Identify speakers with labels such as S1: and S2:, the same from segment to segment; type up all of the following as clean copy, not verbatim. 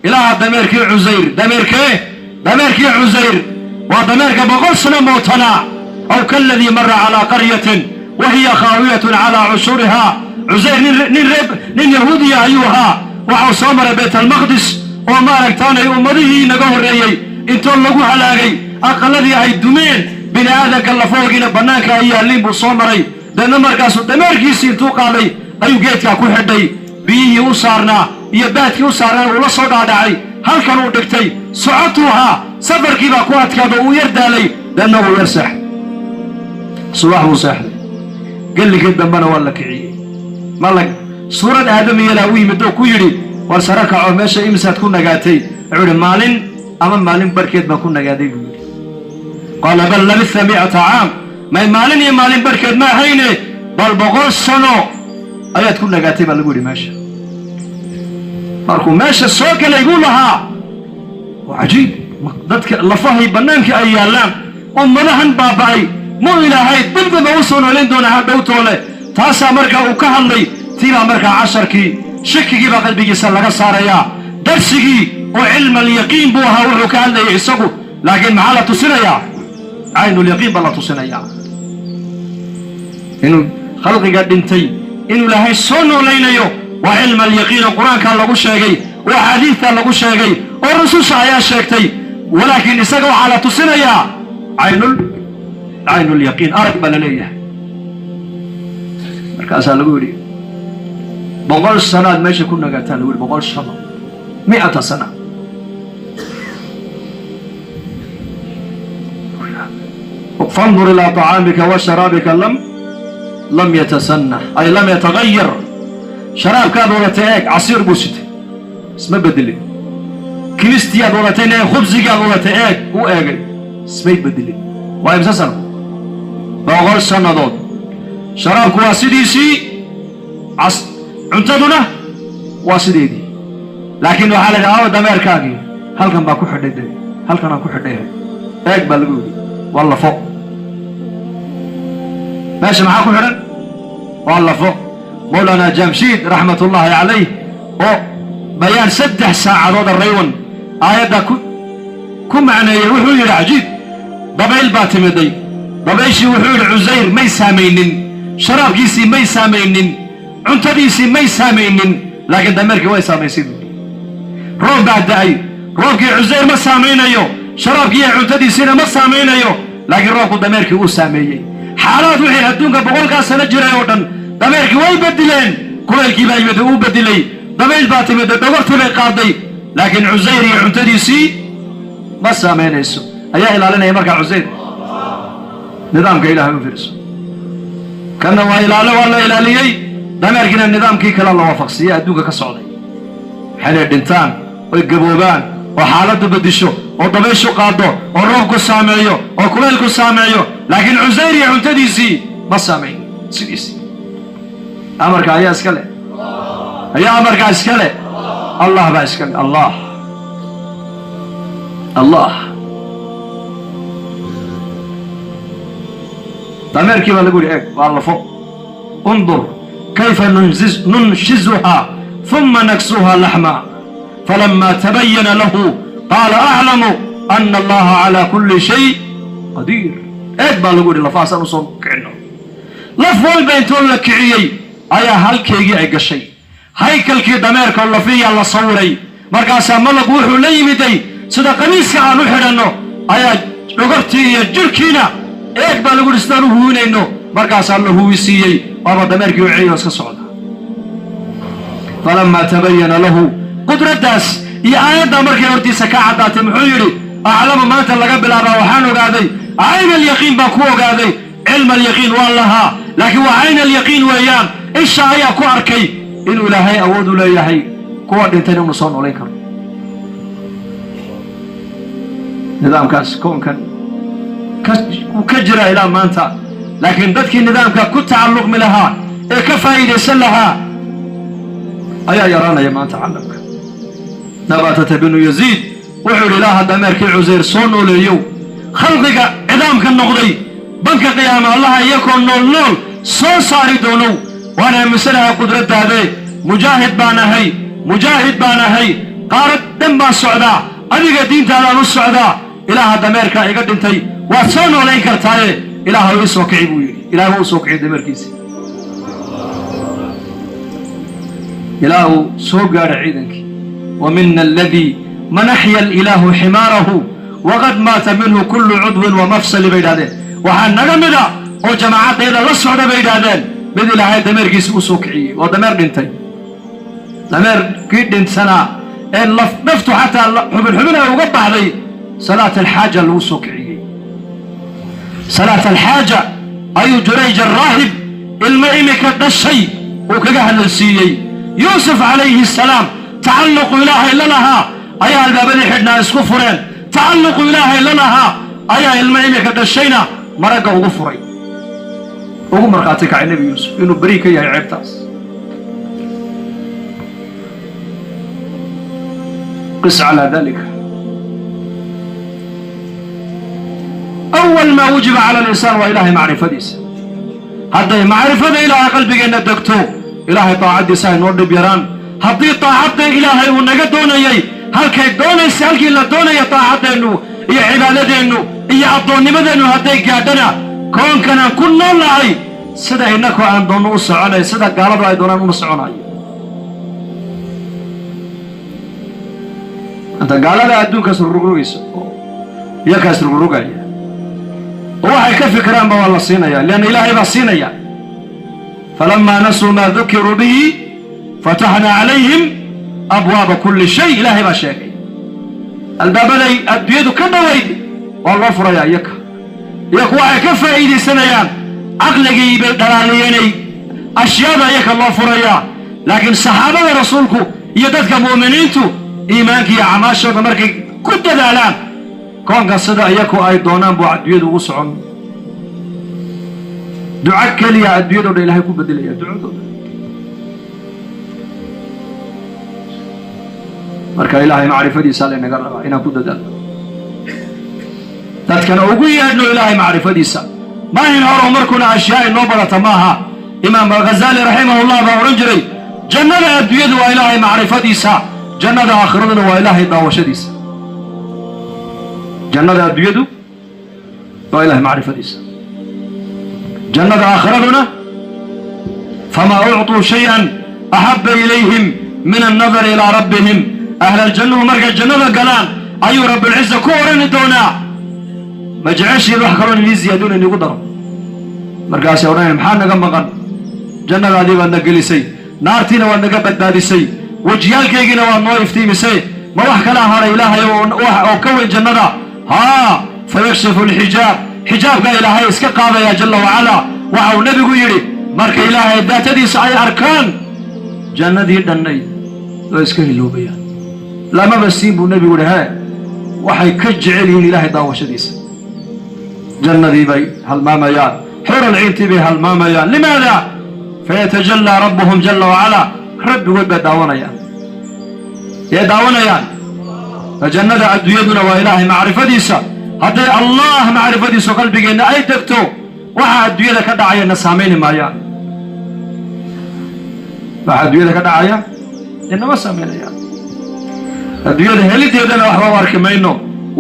S1: Ilaaha dameerkii Cusayr, dameerkee? Dameerkii Cusayr waa dameerka 100 sano mootanaa. Aw kaladii mara calaa qaryatin wa hiya khaawiyatun calaa cushurihaa. Cusayr nin yahuudiya ayuu ahaa. Waxau soo maray Baytalmaqdis oo maaragtaanay ummadihii naga horreeyey intoo lagu halaagay, aqalladii ay dumeen, bini aadanka lafahoogiina bannaanka ay yaalliin buu soo maray. Deedna markaasuu dameerkiisii intuu qaaday ayuu geedkaa ku xidhay, biyihii u saarnaa iyo baadkii u saarnaa uu la soo dhaadhacay, halkan uu dhigtay. Socotuu ahaa, safarkii baa ku adkaado, uu yar daalay, deedna uu yar seexday. Subax buu seexday, gellinkii dambena waa la kiciyey. Malag suurad aadamiyalaa u yimid oo ku yidhi: "War sare kaco, meesha imisaad ku nagaatay?" Wuxuu yidhi: "Maalin ama maalin barhkeed baan ku nagaaday," buu yidhi. Qaala: "Bal labitha 100 caam." May, maalin iyo maalin barhkeed ma ahayne, bal 100 sano ayaad ku nagaatay baa lagu yidhi meesha. Markuu meesha soo galay buu lahaa: "Waa cajiib, dadka lafahay bannaanka ay yaallaan, ummadahan baaba'ay, muu Ilaahay dibdaba u soo noolayn doonaa hadhowtoole?" Taasaa markaa uu ka hadlay. Tiibaa markaa casharkii, shakigii baa qalbigiisa laga saarayaa. Darsigii oo cilma alyaqiin buu ahaa wuxuu ka hadlayay isagu, laakiin maxaa la tusinayaa? Caynulyaqiin baa la tusinayaa, inuu khalqiga dhintay inuu Ilaahay soo noolaynayo. Waa cilma alyaqiin oo Qur-aankaa lagu sheegay oo axaadiidtaa lagu sheegay oo rususha ayaa sheegtay, walaakiin isaga waxaa la tusinayaa caynulyaqiin. Arag baa la leeyahay. Markaasaa lagu yidhi: "100 sanaad meesha ku nagaataa," lagu yidhi. 100 sano, 100 sana. Fandur ilaa طacaamika wa sharaabika lam yatasanah, ay lam yatagayar. Sharaabkaad wadatay eeg, casiir buu sitay, isma bedelin. Kimistiyaad wadatayna eeg, khubsigaad wadatay eeg, u eegay, ismay bedelin. Waa imse sano? 100 sannadood. Sharaabku waa sidiisii, cuntaduna waa sideedii, laakiin waxaa la yidhaha: "Awa dameerkaagii?" "Halkan baa ku xidhay de, halkan aan ku xidhay, eeg," baa lagu yidhi. Waa lafo meesha, maxaa ku xidhan? Waa lafo. Mawlana Jamshiid raxmatullaahi calayh oo bayaan 3 saacadood araywan aayadda ku macneeyey, wuxuu yidhi: "Cajiib, dabayl baa timiday. Dabayshii," wuxuu yidhi, "Cusayr may saamaynin, sharaabkiisii may saamaynin, cuntadiisii may saamaynin, laakiin dameerkii way saamaysay," buui. Roob baa da'ay, roobkii Cusayr ma saamaynayo, sharaabkii iyo cuntadiisiina ma saamaynayo, laakiin roobku dameerkii uu saameeyey. Xaalaad wixii adduunka 100-kaa sano jiray oo dhan dameerkii way bedileen. Kulaylkii baa yimid, uu bedilay, dabayl baa timid, dhogortii bay qaaday, laakiin Cusayr iyo cuntadiisii ma saamaynayso. Ayaa ilaalinaya markaa Cusayr? Nidaamka Ilahay u fiirso. Kanna waa ilaalo, waa la ilaaliyey. Dameerkiina nidaamkii kale la waafaqsiiyey adduunka ka socday, waxaynay dhintaan oy gaboobaan oo xaaladdu beddisho oo dabayshu qaaddo oo roobku saameeyo oo kulaylku saameeyo, laakiin Cusayr iyo cuntadiisii ma saamayn sidiisii. Amarka ayaa iska leh, ayaa amarkaa iska leh? Allah baa iska leh. Allah, Allah. Dameerkii baa lagu yihi: "Eeg, waa lafo. Undur kayfa nunshizuhaa uma naksuhaa laxma. Falama tabayana lahu qaala aclamu ana allaha calaa kulli shay qadiir." "Eeg," baa lagu yidhi, "lafahaasaan usoo kicinno." Laf walba intoo la kiciyey ayaa halkeygii ay gashay. Haykalkii dameerka oo lafiyaa la sawiray. Markaasaa malagu wuxuu la yimiday sida qamiiska aan u xidhanno ayaa dhogortii iyo jirhkiina. "Eeg," baa lagu yidhi, "sidaan u huwinayno." Markaasaa la huwisiiyey, waaba dameerkii u celiyo iska socda. Falamaa tabayana lahu, qudraddaas iyo aayaddaa markay hortiisa ka caddaatay, muxuu yidhi? "Aclamu, maanta laga bilaabaa waxaan ogaaday, cayn alyaqiin baan ku ogaaday." Cilma alyaqiin waan lahaa, laakiin waa cayn alyaqiin weeyaan. Isha ayaa ku arkay inuu Ilaahay awood u leeyahay kuwa dhintayna inu soo noolayn karo. Nidaamkaas koonkan wuu ka jira ilaa maanta, laakiin dadkii nidaamka ku tacalluqmi lahaa ee ka faa'iidaysan lahaa ayaa yaraanaya maanta caalamka. Nabatata binu Yaziid wuxuu yidhi: "Ilaaha dameerkii Cusayr soo nooleeyow, khalqiga cidaamka noqday banka qiyaama Allaha iyakoo nool nool soo saari doonow, waan aaminsanahay qudraddaade. Mujaahid baan ahay, mujaahid baan ahay." Qaarad dhan baan socdaa, adiga diintaadaan u socdaa. Ilaaha dameerkaa iga dhintay waad soo noolayn kartaaye, Ilaahu ii soo kici buu yidhi. Ilaah wuu soo kiciy dameerkiisi. Ilaahu soo gaadha ciidankii. Wa mina aladii man axya alilaahu ximaarahu waqad maata minhu kullu cudwin wa mafsali bay idhahdeen. Waxaa naga mida oo jamaacadayda la socda bay idhaahdeen mid Ilaahay dameerkiisi u soo kiciyey. Waa dameer dhintay, dameerkii dhinsanaa ee laf dhaftu xataa xubin xubin ay uga baxday, salaat alxaaja lagu soo kiciyey. Salaat alxaaja ayuu Jurayj araahib ilmo imika dhashay uu kaga hadalsiiyey. Yuusuf calayhi asalaam tacalluqu Ilaahay la lahaa ayaa albaabadii xidhnaa isku fureen. Tacalluqu Ilaahay la lahaa ayaa ilmo imika dhashayna maragga ugu furay, ugu markhaati kacay Nebi Yuusuf inuu beri ka yahay ceebtaas. Qis calaa dalika. Awal maa wujiba cala alinsaan waa Ilaahay macrifadiisa. Hadday macrifada Ilaahay qalbigeenna degto, Ilaahay daacaddiisa ay noo dhib yaraan. Haddii daacadda Ilaahay uu naga doonayey halkay doonaysa, halkii la doonaya daacaddeennu iyo cibaadadeennu iyo addoonnimadeennu hadday gaadhana, koonkan aan ku nool nahay sida innakoo aan doonno u soconay, sida gaaladu ay doonaan uma soconayo. Anta gaalada adduunkaas rugrugaysa oo iyakaas rugrugaya oo waxay ka fikiraanba waa la siinaya, lianna Ilaahay baa siinaya. Falamaa nasuu maa dukiruu bihi fataxnaa calayhim abwaaba kulli shay. Ilaahay baa sheegay albaabaday adduunyadu ka dhowayd waa loo furayaa. Iyaka iyaku waxay ka faa'iidaysanayaan caqligii bay dhalaaliyeenay, ashyaada iyaka loo furayaa. Laakiin saxaabada rasuulku iyo dadka mu'miniintu iimaanka iyo acmaashooda markay ku dadaalaan, koonka sida iyaku ay doonaan buu adduunyadu ugu socon. Duco keliya adduunyado dhan Ilahay ku bedelaya ducadooda. Marka Ilaahay macrifadiisa laynaga rabaa inaan ku dadaalno, dadkana ugu yeedhno Ilaahay macrifadiisa. Maahin horumarkuna ashyaa inoo badata maaha. Imaam Alghazaali raximahullah baa odhan jiray, jannada adduunyadu waa Ilaahay macrifadiisa, jannada aakhiraduna waa Ilaahay daawashadiisa. Jannada adduunyadu waa Ilahay macrifadiisa, jannada aakhiraduna famaa ucطuu shay-an axabba ilayhim min annadari ilaa rabbihim. Ahlaljannuhu markay jannada galaan ayuu Rabbilciza ku odhani doonaa, ma jeceshiin wax kaloon inii ziyaadona inigu daro? Markaasay odhanaya, maxaa naga maqan? Jannadaadii baad na gelisay, naartiina waad naga badbaadisay, wejiyaalkaygiina waad noo iftiimisay, ma wax kala hadhay Ilaahay oo ka weyn jannada? Haa, fayakshifu alxijaab, xijaabkaa Ilaahay iska qaadaya jalla wacalaa. Waxa uu nebigu yidhi, marka Ilaahay daatadiisa ay arkaan, jannadii dhannayd way iska hiloobayaan, lamaba siin buu nebigu yidhi. Hee, waxay ka jecel yihiin Ilaahay daawashadiisa, jannadii bay halmaamayaan, xural ciintii bay halmaamayaan. Limaada? Fayatajallaa rabbuhum jalla wacalaa, rabbigood bay daawanayaan, yay daawanayaan. Jannada adduunyaduna waa Ilaahay macrifadiisa. Hadday Allah macrifadiisu qalbigeenna ay degto, waxa adduunyada ka dhacaya na saamayni maayaan. Waxa adduunyada ka dhacaya inama saamaynayaan. Adduunyada helideedana waxba u arki mayno,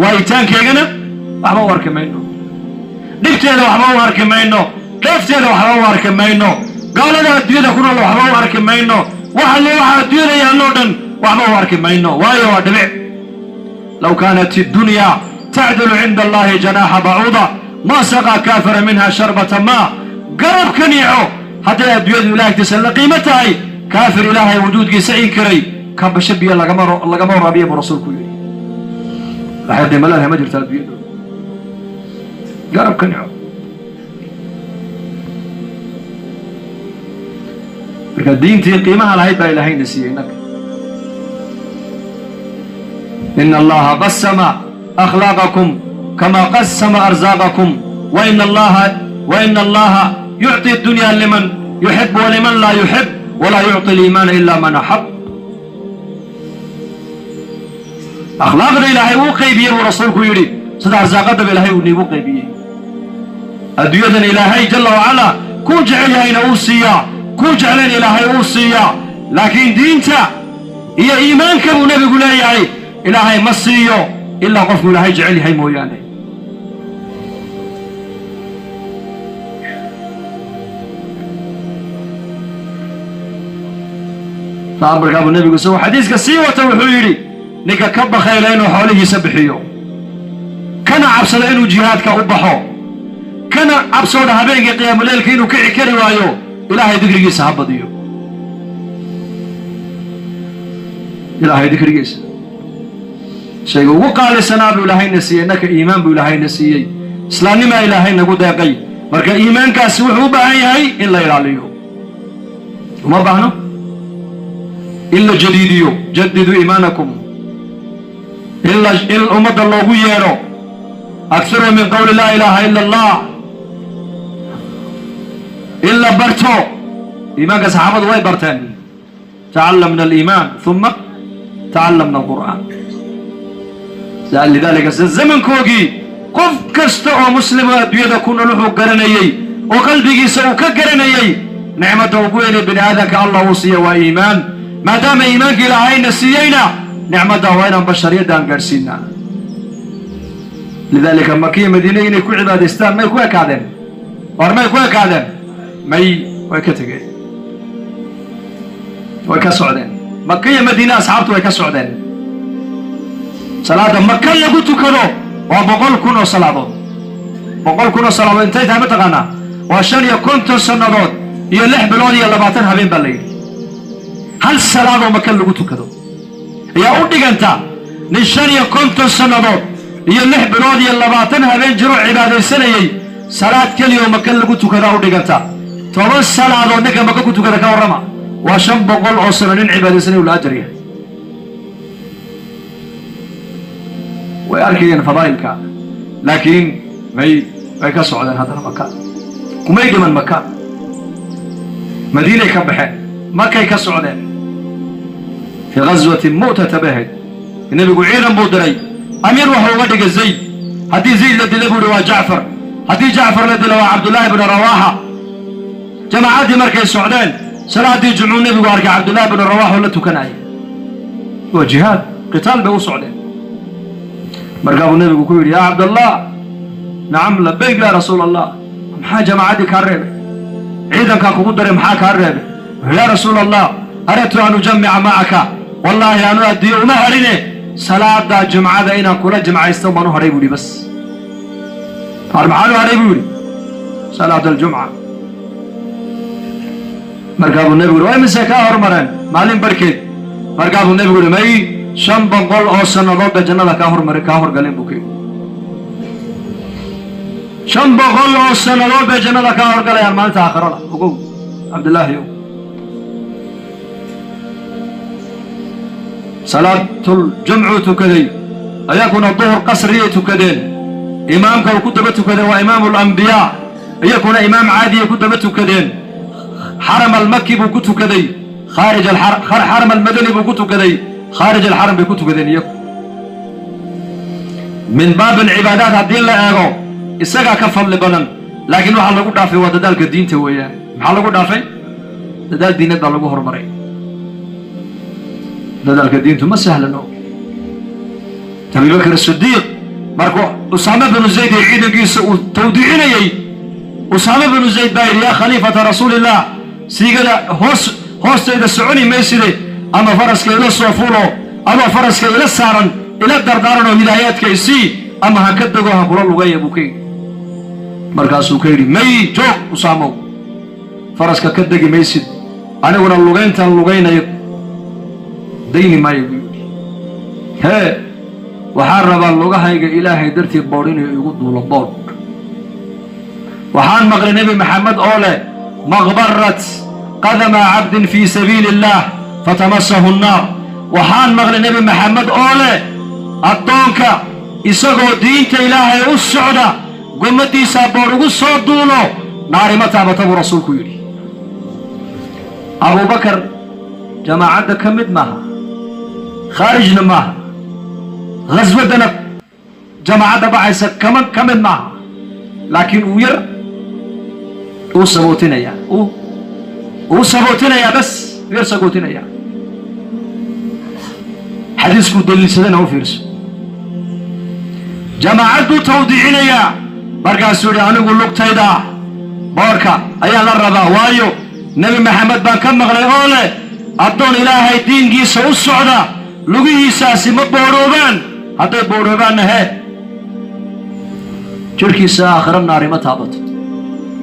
S1: waayitaankeegana waxba u arki mayno, dhibteeda waxba u arki mayno, dheefteeda waxba u arki mayno, gaalada adduunyada ku nool waxba u arki mayno, waxa le waxa adduunyada yaalloo dhan waxba u arki mayno, waayo waa dhibic. Low kaanat iddunya tacdilu cinda Allahi janaaxa bacuuda ma saqaa kaafira minha sharbata maa. Garab ka niico hadday adduunyadu Ilahay agtiisa la qiimo tahay, kaafir Ilaahay wujuudkiisa inkiray kabasho biyo lagama waraabiya buu rasuulku yidhi. Waxay qiimo leedahay ma jirto adduunyadu garab ka nico. Marka diintii qiimaha lahayd baa Ilaahayna siiyey innaka. Ina Allaha qasama akhlaaqakum kama qasama arsaaqakum, waina Allaha yucطi dunya liman yuxib waliman laa yuxib, walaa yucطi aliimaana ila man axab. Akhlaaqda Ilaahay wuu qaybiyey buu rasuulku yidhi, sida arsaaqadaba Ilaahay uu niigu qaybiyey. Adduunyadan Ilaahay jalla wacalaa kuu jecel yahayna uu siiyaa, kuu jeclayn Ilaahay uu siiyaa, laakiin diinta Iyo iimaanka buu nebigu leeyahay Ilaahay ma siiyo ilaa qofku Ilaahay jecel yahay mooyaane. Markaa buu nebigu isagoo xadiiska sii wata wuxuu yidhi, ninka ka bakhayla inuu xoolihiisa bixiyo, kana cabsada inuu jihaadka u baxo, kana cabsooda habeenkii qiyaamuleylka inuu kici kari waayo, Ilaahay dikrigiisa ha badiyo. Ilaahay dikrigiisa shayga ugu qaalisanaa buu Ilaahayna siiyey. Innaka iimaan buu Ilaahayna siiyey, islaamnimaa Ilaahay nagu deeqay. Marka iimaankaasi wuxuu u baahan yahay in la ilaaliyo, uma baahno in la jadiidiyo. Jadiduu iimaanakum, in ummadda loogu yeedho, akhiruu min qowli laa ilaaha ila Allah, in la barto iimaanka. Saxaabadu way barteen, tacallamna aliimaan uma tacallamna alqur'aan. Lidaalika zamankoogii qof kasta oo muslimo adduunyada ku nool wuxuu garanayey oo qalbigiisa uu ka garanayey nicmadda ugu weynee bini aadamka Allah uu siiya waa iimaan. Maadaama iimaanka Ilaahayna siiyeyna, nicmadda waa inaan bashariyadda aan gaadhsiinaa. Lidaalika Makiya Madiine inay ku cibaadaystaan may ku ekaadeen? War may ku ekaadeen? May, way ka tegeen, way ka socdeen. Makiya Madiine asxaabtu way ka socdeen. Salaadda Maka lagu tukado waa 100,000 oo salaadood. 100,000 oo salaadood intay tahay ma taqaanaa? Waa 55 sannadood iyo 6 bilood iyo 20 habeen baa la yidhi. Hal salaadoo Maka lagu tukado ayaa u dhiganta nin 55 sannadood iyo 6 bilood iyo 20 habeen jiroo cibaadaysanayey. Salaad keliya oo Maka lagu tukadaa u dhiganta 10 salaadood ninka Maka ku tukada. Ka warrama, waa 500 oo sano nin cibaadaysanay uu la ajar yahay. Way arkayeen fadaa'ilka, laakiin may, way ka socdeen. Haddana Maka kumay dhiman, Maka Madiinay ka baxeen, Makay ka socdeen. Fii ghaswati Mu'tata bay ahayd. Nebigu ciidan buu diray, amiir wuxuu uga dhigay Zayd. Haddii Zayd la dila, buu ihi, waa Jacfar; haddii Jacfar la dilo, waa Cabdullaahi bnu Rawaaxa. Jamaacaddii markay socdeen, salaaddii jumcuu nebigu arkay Cabdullaahi bnu Rawaxa oo la tukanaya. Waa jihaad, qitaal bay u socdeen. Markaa buu nebigu ku yidhi, yaa Cabdallah. Nacam, labayk yaa rasuul Allah. Maxaa jamaacaddii kaa reebay? Ciidankaa kugu daray, maxaa kaa reebay? Wuxuu, yaa rasuul Allah, aradtu an ujamica macaka, wallaahi anu addiyo uma hadhine, salaada jumcada inaan kula jimcaysto baan u hadhay, buu yidhi. Bas har maxaan u hadhay, buu yidhi, salaat aljumca. Markaa buu nebigu yidhi, waa imise kaa hormareen? Maalin barhkeed. Markaa buu nebigu yidhi, may, 500 oo sannadood bay jannada kaa hormare, kaa horgaleen, buu ka yidhi. 500 oo sannadood bay jannada kaa horgalayaan maalinta aakhirada. Ogow, Cabdillaahi ow, salaatul jumcuu tukaday, ayakuna duhur qasriyay tukadeen. Imaamka uu ku daba tukadeen waa imaamu alambiyaa, iyakuna imaam caadiyay ku daba tukadeen. Xaram almaki buu ku tukaday, khaarij xaram almadani buu ku tukaday, khaarij alxaram bay ku tukadeen iyagu. Min baab alcibaadaat haddii la eego, isagaa ka fadli badan, laakiin waxaa lagu dhaafay waa dadaalka diinta weeyaan. Maxaa lagu dhaafay? Dadaal diinad baa lagu horumaray. Dadaalka diintu ma sahlano. Abibakr Sidiiq markuu Usaame binu Zayd iyo ciidankiisa uu tawdiicinayey, Usaame binu Zayd baa yidhi, yaa khaliifata rasuuliillah, siigada hoos hoostayda soconi mayside, ama faraska ila soo fulo, ama faraska ila saaran ila dardaaran oo hidaayaadka isii, ama ha ka dego ha kula lugaya, buu ka yidhi. Markaasuu ka yidhi, may, joog Usaamow, faraska ka degi maysid, aniguna lugayntaan lugaynayo dayni maayo, buu yidhi. Hee, waxaan rabaa lugahayga Ilaahay dartii boodh inuu igu duulo boodh. Waxaan maqlay Nebi Maxamed oo leh, maqbarat qadama cabdin fii sabiili illaah fatamasahu nnaar. Waxaan maqlay Nebi Maxamed oo leh, addoonka isagoo diinta Ilaahay u socda gommaddiisaa boodh ugu soo duulo, naari ma taabata, buu rasuulku yidhi. Abubakar jamaacadda ka mid maaha, khaarijna maaha, khaswaddana jamaacadda baxaysa kama ka mid maaha, laakiin uu yar uu sabootinayaa, uu sabootinayaa, bas yar sagootinayaa. Xadiiskuu daliilsadana u fiirso. Jamaacad buu tawdiicinayaa. Markaasuu yidhi, anigu lugtayda boorka ayaa la rabaa, waayo Nebi Maxamed baan ka maqlay oo leh, addoon Ilaahay diinkiisa u socda lugihiisaasi ma boodhoobaan, hadday boodhoobaanna hee jirhkiisa aakhira naari ma taabato.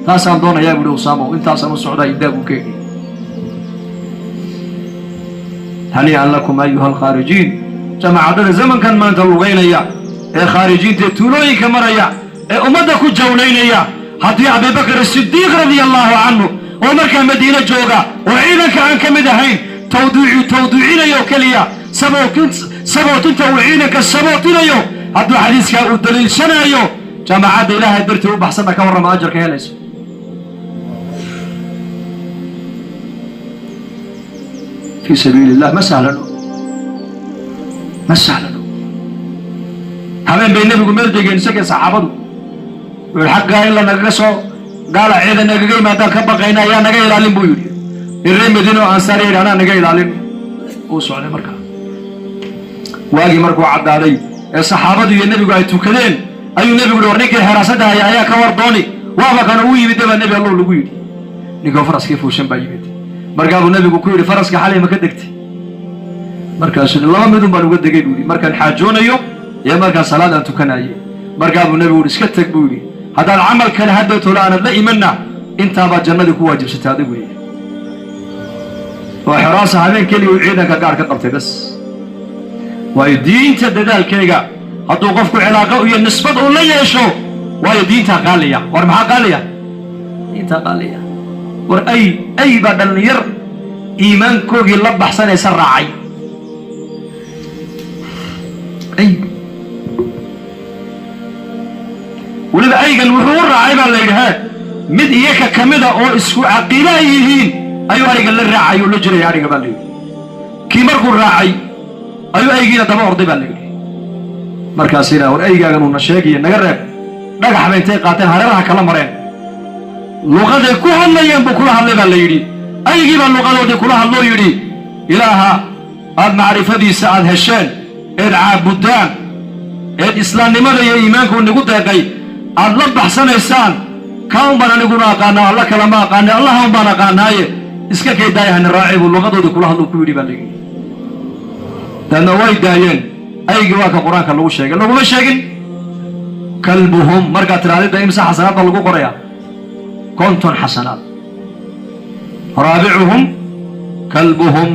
S1: Taasaan doonayaa, buuhi Usaamow, intaasaan u socdaa, idaa buu keeni. Hanii'an lakum ayuha alkhaarijiin. Jamaacadada zamankan maanta lugaynaya ee khaarijiinta ee tuulooyinka maraya ee ummadda ku jawlaynaya, haddii Abibakar Asidiiq radia allaahu canhu oo markaa Madiine jooga oo ciidanka aan ka mid ahayn tawduucu tawduucinayo keliya, sabootinta uu ciidanka sabootinayo, hadduu xadiiskaa uu daliilshanaayo, jaamacadda Ilaahay dartii u baxsanna ka warrama ajarka helayso. Fii sabiili illah ma sahlano, ma sahlano. Habeen bay nebigu meel degeen isagee saxaabadu. Wuxuu xaggaa in la nagaga soo gaala ciidan nagaga yimaadaan ka baqayna, ayaa naga ilaalin, buu yidhi. Reer Madiina oo Ansaar yidhi, anaa naga ilaalin. Uu socday markaa. Waagii markuu caddaaday ee saxaabadu iyo nebigu ay tukadeen ayuu nebigu yidhi, war ninkii xeraasadda haya ayaa ka war dooni. Waaba kana uu yimid baa Nebi Allow lagu yidhi. Ninkoo faraskii fuushan baa yimid. Markaa buu nebigu ku yidhi, faraska xalay ma ka degtay? Markaasuu yidhi, laba midun baan uga degay, buu yidhi, markaan xaajoonayo iyo markaan salaad aan tukanayay. Markaa buu nebigu yidhi, iska teg, buu yidhi, haddaad camal kale hadda tole aanad la imanna, intaabaad jannadii ku waajibsatay adig weeye. Oo xeraasa habeen keliya uu ciidanka gaar ka qabtay bas. Waayo diinta dadaalkayga hadduu qofku cilaaqo iyo nisbad uu la yeesho, waayo diintaa qaaliya. War maxaa qaaliya? Diintaa qaaliya. War ay baa dhallinyar iimaankoogii la baxsanaysa raacay. Ay weliba aygan wuxuu u raacay baa la yidhi, he mid iyaka ka mida oo isku caqiida ay yihiin ayuu ariga la raacay oo la jiraya ariga, baa la yidhi. Kii markuu raacay ayuu aygiina daba orday, baa la yidhi. Markaasina, war aygaagan uuna sheegayo naga reeb. Dhagax bay intay qaateen hareeraha kala mareen. Luqaday ku hadlayeen buu kula hadlay, baa la yidhi. Aygii baa luqadoodii kula hadloo yidhi, Ilaaha aad macrifadiisa aad hesheen eed caabuddaan eed islaamnimada iyo iimaanku nigu deeqay aad la baxsanaysaan, kaa un baan aniguna aqaanaa, alla kale ma aqaanay, Allaha un baan aqaanaaye, iska kay daaya, hana raaci, buu luqadoodii kula hadluu ku yidhi, baa la yidhi. Daadna way daayeen aygii. Waa ka Qur-aanka lagu sheegay. Laguma sheegin kalbuhum. Markaad tirahdida, imsa xasanaad baa lagu qorayaa? 50 xasanaad. Raabicuhum kalbuhum,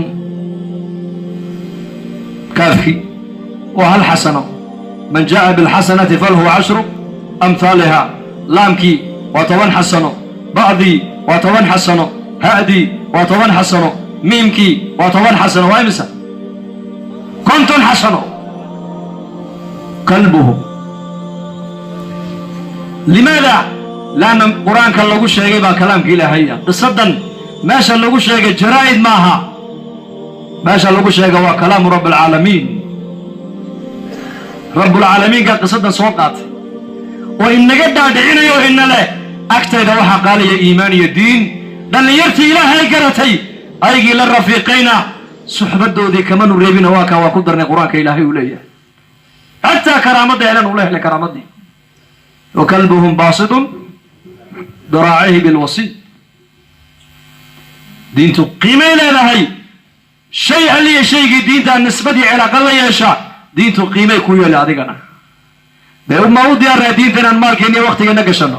S1: kaafki waa hal xasano. Man jaa'a bilxasanati falahu cashru amhaaliha. Laamkii waa 10 xasano, ba'dii waa 10 xasano, ha'dii waa 10 xasano, miimkii waa 10 xasano. Waa imisa? 50 xasano. Kalbuhum limaada? Laanna Qur-aanka lagu sheegay baa kalaamka Ilaahaya. Qisadan meesha lagu sheegay jaraa'id maaha. Meesha lagu sheegay waa kalaamu rabbi alcaalamiin. Rabbulcaalamiinka qisadan soo qaatay oo inaga dhaadhicinayo ina leh, agtayda waxaa qaaliya iimaan iyo diin. Dhallinyartii Ilaahay garatay aygii la rafiiqayna suxbadoodii kamanu reebina, waa kaa waa ku darnay. Qur-aanka Ilaahay uu leeyahay, xataa karaamadda helan ula helay karaamadii. Wa kalbuhum baasidun diraacihi bilwasiid. Diintu qiimay leedahay. Shay alliya shaygii diintaa nisbadii cilaaqa la yeesha, diintu qiimay ku yeela adigana. Dee ma u diyaarnaa diinta inaan maalkeena iyo waktigeenna gashano?